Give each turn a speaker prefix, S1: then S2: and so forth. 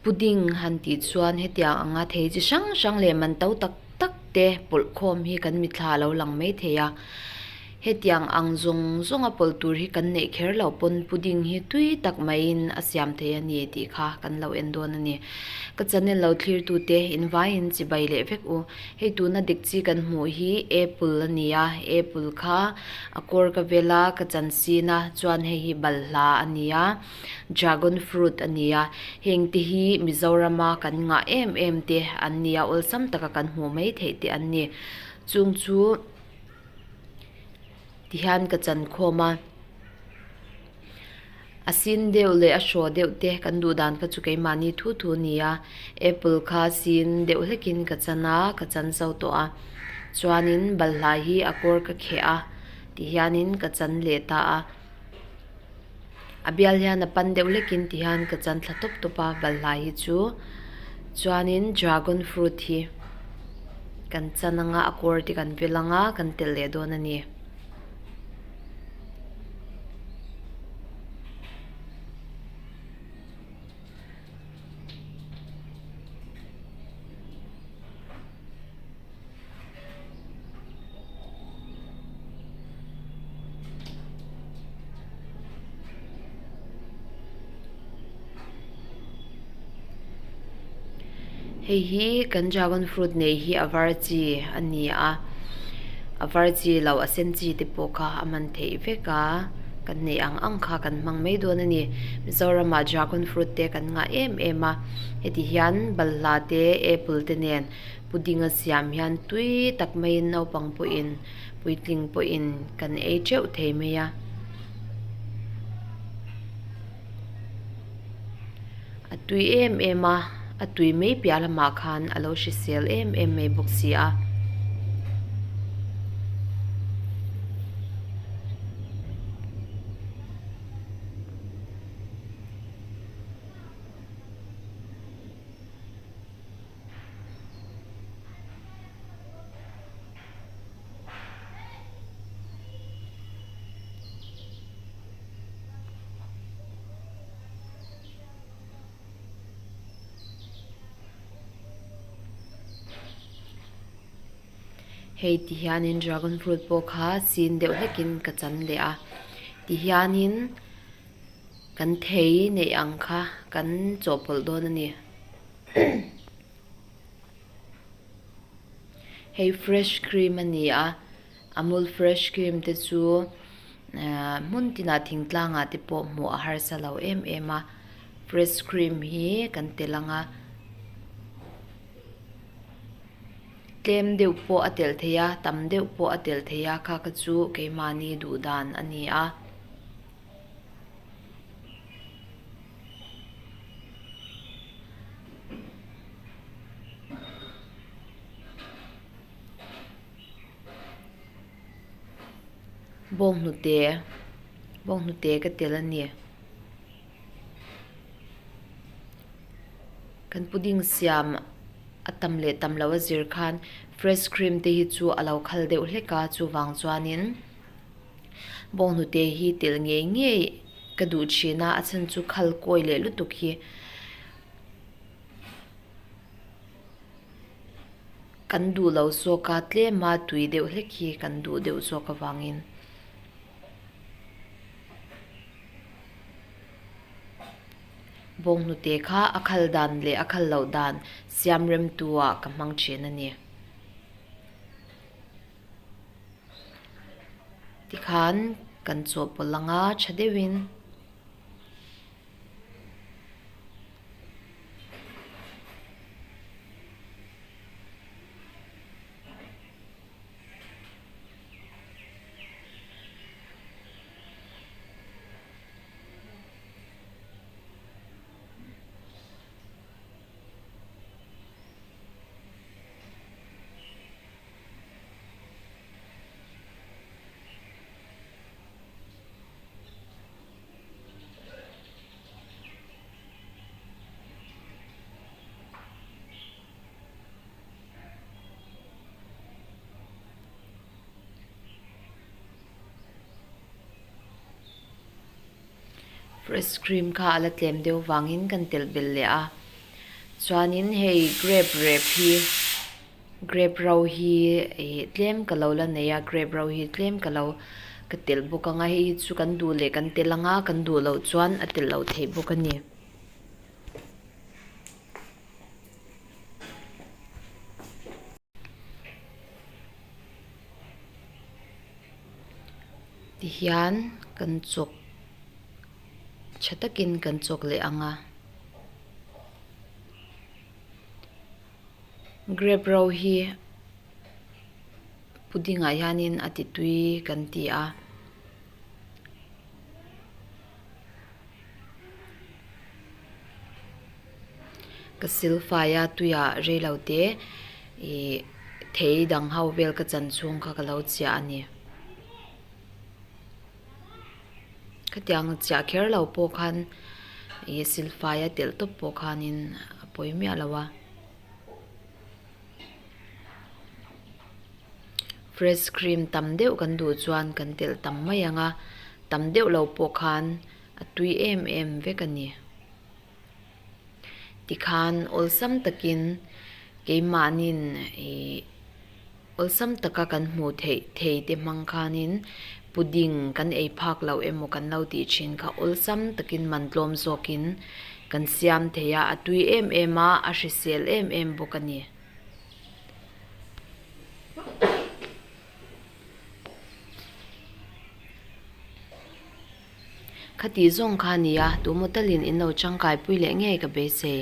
S1: Pudding han tih chuan hetiang anga thei chi hrang hrang leh man to tak tak te pawlh khawm hi kan mitthla a lo lang mai thei a. Hetiang ang zawng zawnga pawlh tur hi kan neih kher loh pawn pudding hi tui tak maiin a siam thei a ni tih kha kan lo en dawn a ni. Ka channel lo thlir tute invaiin chibai leh vek u. Hei tuna dik chi kan hmuh hi apple a ni a, apple kha a kawr ka vel a, ka chan sin a, chuan hei hi balhla a ni a, dragon fruit a ni a, heng te hi Mizorama kan ngah em em te an ni a, awlsam taka kan hmuh mai theih te an ni. Chung chu tihian ka chan khawm a. A sin deuh leh a hraw deuh te kan duh dan kha chu keimahni thu thu a ni a, apple kha sin deuh hlekin ka chan a, ka chan zo tawh a, chuanin balhla hi a kawr ka kheh a tihianin ka chan leh ta a, a bial hian a pan deuh hlekin tihian ka chan thla tawp tawp a balhla hi chu, chuanin dragon fruit hi kan chan anga a kawr te kan vil anga kan telh leh dawn a ni. Hei hi kan dragon fruit nei hi a var chi a ni a a var chi lo a sen chi te pawh kha a man theih vek a kan neih ang ang kha kan hmang mai dawn a ni Mizoram ah dragon fruit te kan ngah em em a heti hian balhla te apple te nen pudding a siam hian tui tak maiin naupang pawhin puitling pawhin kan ei teuh thei mai a. A tui em em a, a tui mai piah lamah khan a lo hrisel em em mai bawk si a. Hei ti hianin dragon fruit pawh kha sin deuh hlekin ka chan leh a ti hianin kan thei neih ang kha kan chawhpawlh dawn a ni. Hei fresh cream a ni a Amul fresh cream te chu ehh hmun tinah thingtlangah te pawh hmuh a harsa lo em em a fresh cream hi kan tel ang a tlem deuh pawh a telh theih a tam deuh pawh a telh theih a kha kha chu keimahni duh dan a ni a. Bawnghnute bawnghnute ka tel a ni kan pudding siam a tam leh tam loh a zir khan fresh cream te hi chu a lo khal deuh hlek a chuvang chuanin. Bawnghnute hi telh ngei ngei ka duh thin a, a chhan chu khal kawi leh lutuk hi kan duh lo zawk a, tlem a tui deuh hlek hi kan duh deuh zawk avangin. Bawnghnute kha a khal dan leh a khal loh dan siam rem tu ah ka hmang thin a ni. Tikhan kan chawhpawlh anga tha deuhin. Fresh cream kha a la tlem deuh vangin kan telh belh leh a. Chuanin hei grape rep hi grape ro hi ih tlem ka lo la nei a grape ro hi tlem ka lo ka telh bawk ang a hei hi chu kan duh leh kan telh ang a kan duh loh chuan a telh loh theih bawk a ni. Tihian kan chawk tha takin kan chawk leh ang a grape ro hi pudding ah hianin a ti tui kan ti a. Ka silfai a tuiah reilo te ih thei dang ho vel ka chan chhung kha ka lo chiah a ni. Khatiang chiah kher lo pawh khan ih silfai a telh tawp pawh khanin a pawi miah lo a. Fresh cream tam deuh kan duh chuan kan telh tam mai ang a, tam deuh lo pawh khan a tui em em vek a ni. Tikhan awlsam takin keimahnin ih awlsam taka kan hmuh theih thei te hmang khanin pudding kan ei phak loh emaw kan lo tih thin kha awlsam takin man tlawm zawkin kan siam thei a, a tui em em a, a hrisel em em bawk a ni. Khati zawng kha a nia, tumaw talin in lo tangkaipui leh ngei ka beisei.